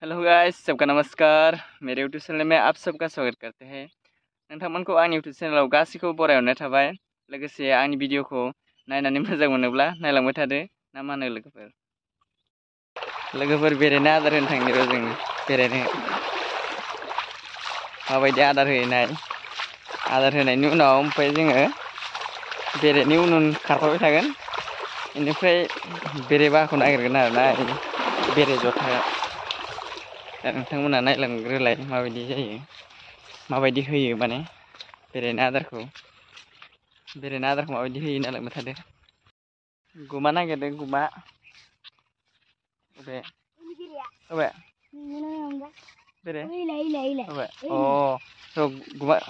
Hello guys, सबका नमस्कार। मेरे YouTube channel में आप सबका स्वागत करते हैं। नोंथांमोनखौ आंनि यूट्यूब चैनलाव गासैखौबो बरायहरनाय थाबाय। लोगोसे आंनि भिडिअखौ नायनानै मोजां मोनोब्ला नायलांबाय थादो। ना मा होनो लोगोफोर बेरायनो आदार होनो थांनि र' जों बेरायनो। माबायदि आदार होनाय आदार होनायनि उनाव ओमफ्राय जोङो बेरेनि उन उन खारफाबाय थागोन। बेनिफ्राय बेरे बाहाखौ नागिरगोन आरोना बेरे जथाया। दा नोंथांमोना नायलांग्रोलाय माबायदि जायो, माबायदि होयो माने बेरेनो आदारखौ माबायदि होयो नायलांबाय थादो। गुमा नागिरदों, गुमा अबे बेरे अबे र'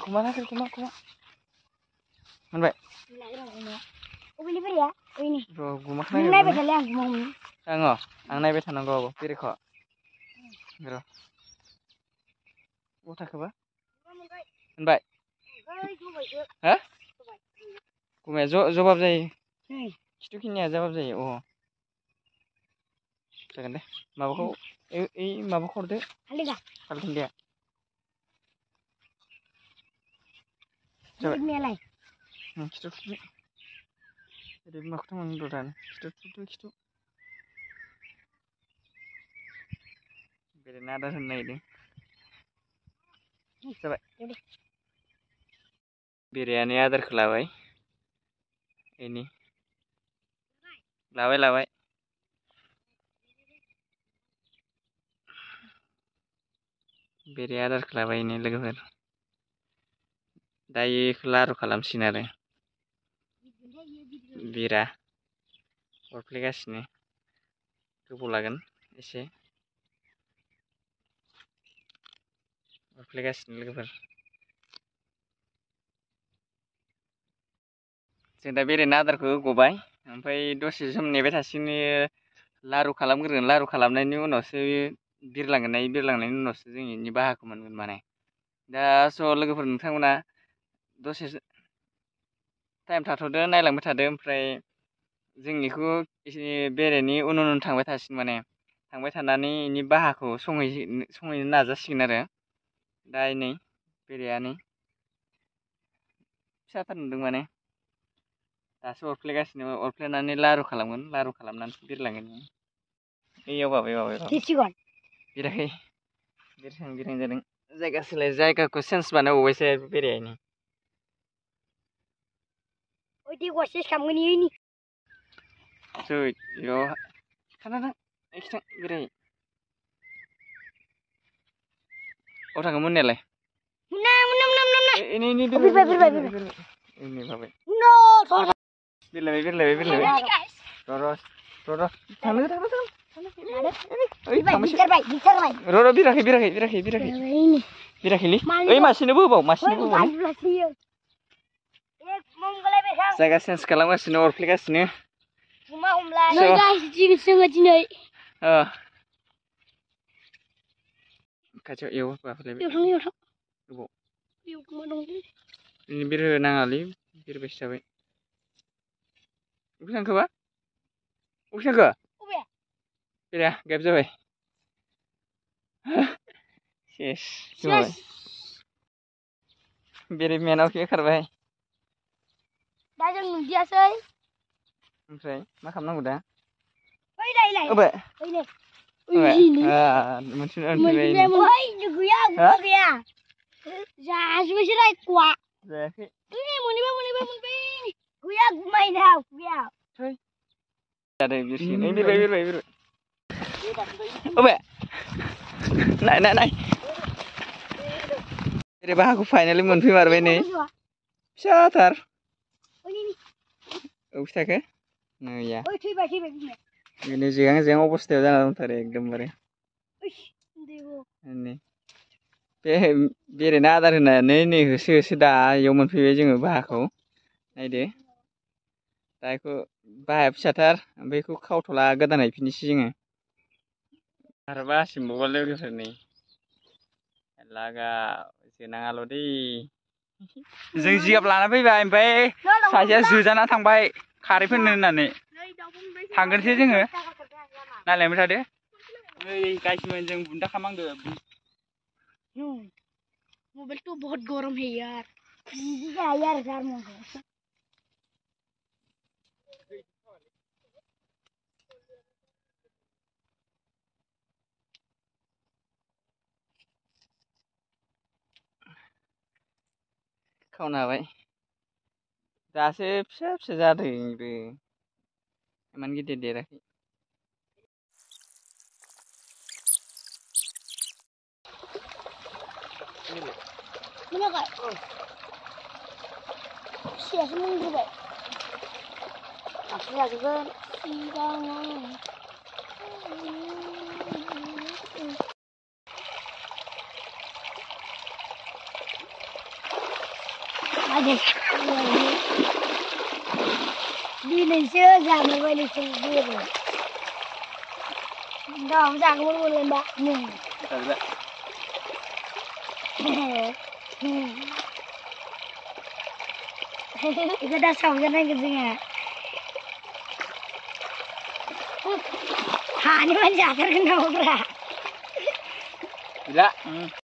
गुमा नागिर, गुमा मोनबाय र' गुमाखौ नागिर। आं नायबाय थानांगौ बेरेखौ र' गथाखौबा मोनबाय। हा गुमाया जबाब जायो, खिथुखिनिया जबाब जायो। जागोन दे। माबाखौ ओइ माबाखौ हरदो, हालदिया जाबाय। खिथु ओरै माखौथ' मोनगोन र' दानो। खिथु बेरेनो आदार होनो नागिरदों। जाबाय। बेरेयानो आदारखौ लाबाय। बेनि लाबाय बेरे आदारखौ लाबाय लोगोफोर। दायो लारु खालामसिगोन आरो बिरा अरफ्लेगासिनो। गोबाव लागोन एसे अरफ्लेगासिनो लोगोफोर। जों दा बेरेनो आदारखौ होग'बाय, ओमफ्राय दसे सम नेबाय थासिगोन। लारु खालामग्रोगोन, लारु खालामनायनि उनावसो बिरलांनायनि उनावसो जों बेनि बाहाखौ मोनगोन माने। दा लोगोफोर नोंथांमोना दसे टाइम थाथ'दो, नायलांबाय थादो। ओमफ्राय जों बेखौ एसे बेरेनि उन उन थांबाय थासिगोन माने। थांबाय थानानै बेनि बाहाखौ संहैनो नाजासिगोन आरो। दा नै बेरेया फिसाथार नुदों माने। दासो अरफ्लेगासिनो, अरफ्लेनानै लारु खालामगोन, लारु खालामनानैसो बिरलांगोन। बैयाव बिराखै बिरहां जादों। जायगाखौ चेन्ज बानायबावबायसो बेरायनो। बेराय अ थाङो मोननायालाय बिराखैलै ओइ मासेनोबो होबाव जायगा चेन्ज खालामगासिनो, अरफ्लेगासिनो। खाथियाव बिरहो नाङालै, बिरबायसो थाबाय। अबेखि थांखोबा? बेराया गायब जाबाय। सेस बेरे मेनावखि खारबाय। दा जों नुदियासै। ओमफ्राय मा खालामनांगौ दा? नाय बेरे बाहाखौ फाइनालि मोनफैमारबाय नै, फिसाथार। अबेखि थाखो? नैया बेनो जेहां अबस्थायाव जाना दंथारो एकदमबारे। बे बेरेनो आदार होनानै नै होसो दा इयाव मोनफैबाय जोङो बाहाखौ। नायदो दा बेखौ बाहाया फिसाथार, ओमफ्राय बेखौ खावथ'ला, गोदान हैफिननोसै जोङो। आरो बाहासिमबावबा लोगोफोर नै जोनाङाल' दै। जों जिगाब लाना फैबाय, ओमफ्राय सासेया जोजाना थांबाय खारै फोननो होननानै। थांगोनसै जोङो, नायलांबाय थादो। ओइ गाइसमैन जों बुंदा खामांदो मोबाइल तो बहुत गरम है यार यार खावनो हाबाय दासो फिसा फिसा जादोंबो इमान गिदिर देराखै खोनाबाय सियासो मोनग्रोबाय दासो जाजोबगोन दिनैसो जानो बायदिसो बेरो दाव जागौमोन मोनलाय बा इखौ दा सावजानांगोन जोङो हानि मानसि जाथारगोन नामाब्रा गैला